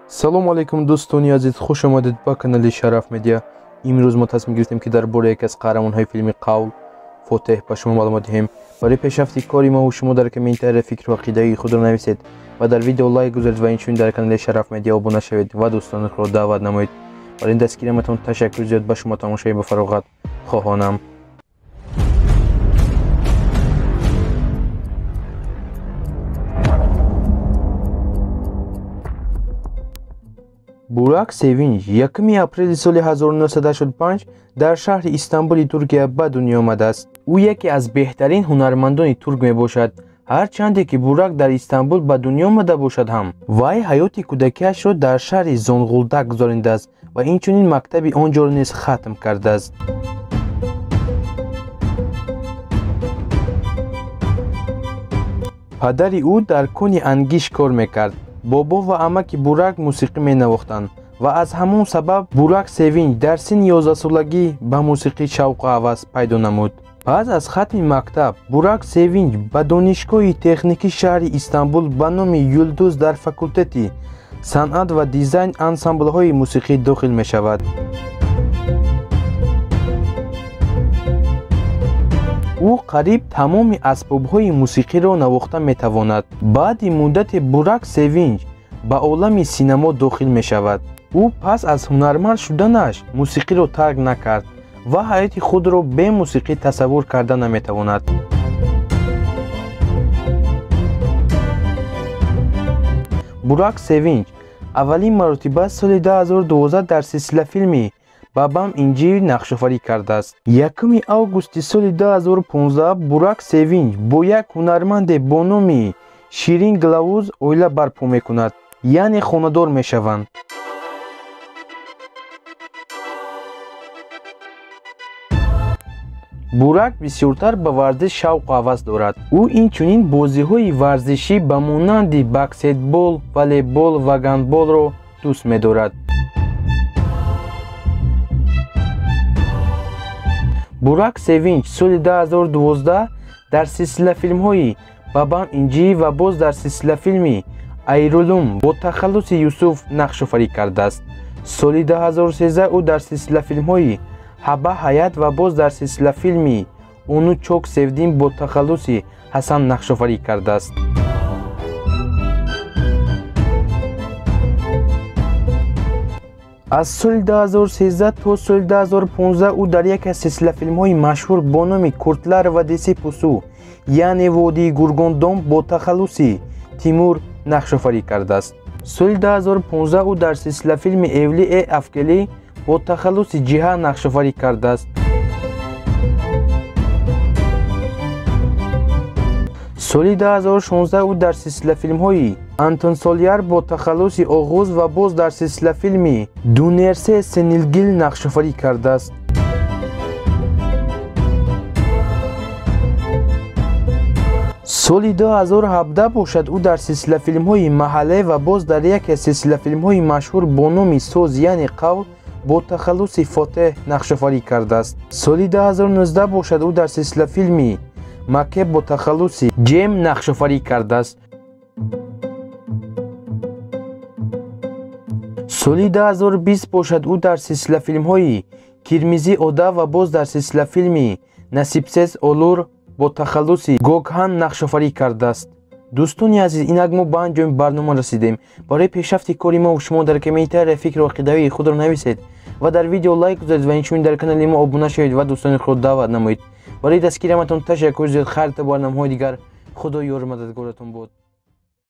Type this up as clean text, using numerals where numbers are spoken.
Салому алайкум дӯстони азиз, хуш омадед ба канали Шараф Медиа. Имрӯз мо тасмим гирифтем, ки дар бораи яке аз қаҳрамонҳои филми Қавл Фотеҳ ба шумо маълумот диҳем. Барои пешрафти кори мо шумо дар комментария фикру ақидаи худро нависед ва дар видео лайк гузоред ва инчунин дар канали Шараф Медиа обуна шавед ва дӯстони худро даъват намоед. Барои дастгириятон ташаккур зиёд, ба шумо тамошои ба фароғат хоҳонам. Бурак Севинч 1 апрели соли 1985 дар шаҳри Истанбули Туркия ба дунё омадааст. Ӯ яке аз беҳтарин ҳунармандони турк мебошад. Ҳарчанде ки Бурак дар Истанбул ба дунё омада бошад ҳам, вай ҳаёти кӯдакиашро дар шаҳри Зонгулдак гузаронидааст ва инчунин мактаби он ҷоро низ хатм кардааст. Падари ӯ дар кони ангиш кор мекард. Бобо ва амаки Бурак мусиқӣ менавохтанд ва аз ҳамон сабаб Бурак Севинч дар синни 11-солагӣ ба мусиқӣ шавқу ҳавас пайдо намуд. Пас аз хатми мактаб Бурак Севинч ба донишгоҳи техникии шаҳри Истанбул ба номи Юлдуз дар факултети санъат ва дизайн ансамблҳои мусиқӣ дохил мешавад. Ӯ қариб тамоми асбобҳои мусиқиро навохта метавонад. Баъди муддате Бурак Севинч ба олами синамо дохил мешавад. Ӯ пас аз ҳунарманд шуданаш мусиқиро тарк накард ва ҳаёти худро бе мусиқӣ тасаввур карда наметавонад. Бурак Севинч аввалин маротиба соли 2012 дар силсилафилми Бабам Инҷи нақшофарӣ кардааст. 1 августи соли 2015 Бурак Севинч бо як ҳунарманде бо номи Ширин Главуз оила барпо мекунад, яъне хонадор мешаванд. Бурак бисёртар ба варзиш шавқу ҳавас дорад. Ӯ инчунин бозиҳои варзишӣ ба монанди баскетбол, волейбол ва гандболро дӯст медорад. Бурак Севинч соли 2012 дар силсилафилмҳои Бабам Инҷи ва боз дар силсилафилми Айрулум бо тахаллуси Юсуф нақшофарӣ кардааст. Соли 2013 ӯ дар силсилафилмҳои Ҳаба Ҳаят ва боз дар силсилафилми Ону Чок Севдим бо тахаллуси Ҳасан нақшофарӣ кардааст. Аз соли 2013 то соли 2015 ӯ дар яке аз силсилафилмҳои машҳур бо номи Куртлар Вадиси Пусу, яъне Водии Гургондом бо тахаллуси Тимур нақшофарӣ кардааст. Соли 2015 ӯ дар силсилафилми Эвли э Афкелӣ бо тахаллуси Ҷиҳа нақшофарӣ кардааст. Соли 2016 ӯ дар силсилафилмҳои Антон Соляр бо тахаллуси Оғуз ва боз дар силсилафилми Дунерсе Сенилгил нақшофарӣ кардааст. Соли 2017 бошад ӯ дар силсилафилмҳои Маҳалле ва боз дар яке аз силсилафилмҳои машҳур бо номи Соз, яъне Қавл бо тахаллуси Фотеҳ нақшофарӣ кардааст. Соли 2019 бошад ӯ дар силсилафилми Маке бо тахаллуси Ҷем нақшофарӣ кардааст. Соли 2020 бошад ӯ дар силсилафилмҳои Кирмизи Ода ва боз дар силсилафилми Насибсез Олур бо тахаллуси Гокхан нақшофарӣ кардааст. Дӯстони азиз, инак мо ба анҷоми барнома расидем. Барои пешрафти кори мо шумо дар комментария фикру ақидаҳои худро нависед ва дар видео лайк гузоред ва инчунин дар канали мо обуна шавед ва дӯстони худро даъват намоед. Барои дастгириятон ташаккур зиёд. Хайр то барномаҳои дигар. Худо ёру мададгоратон бод.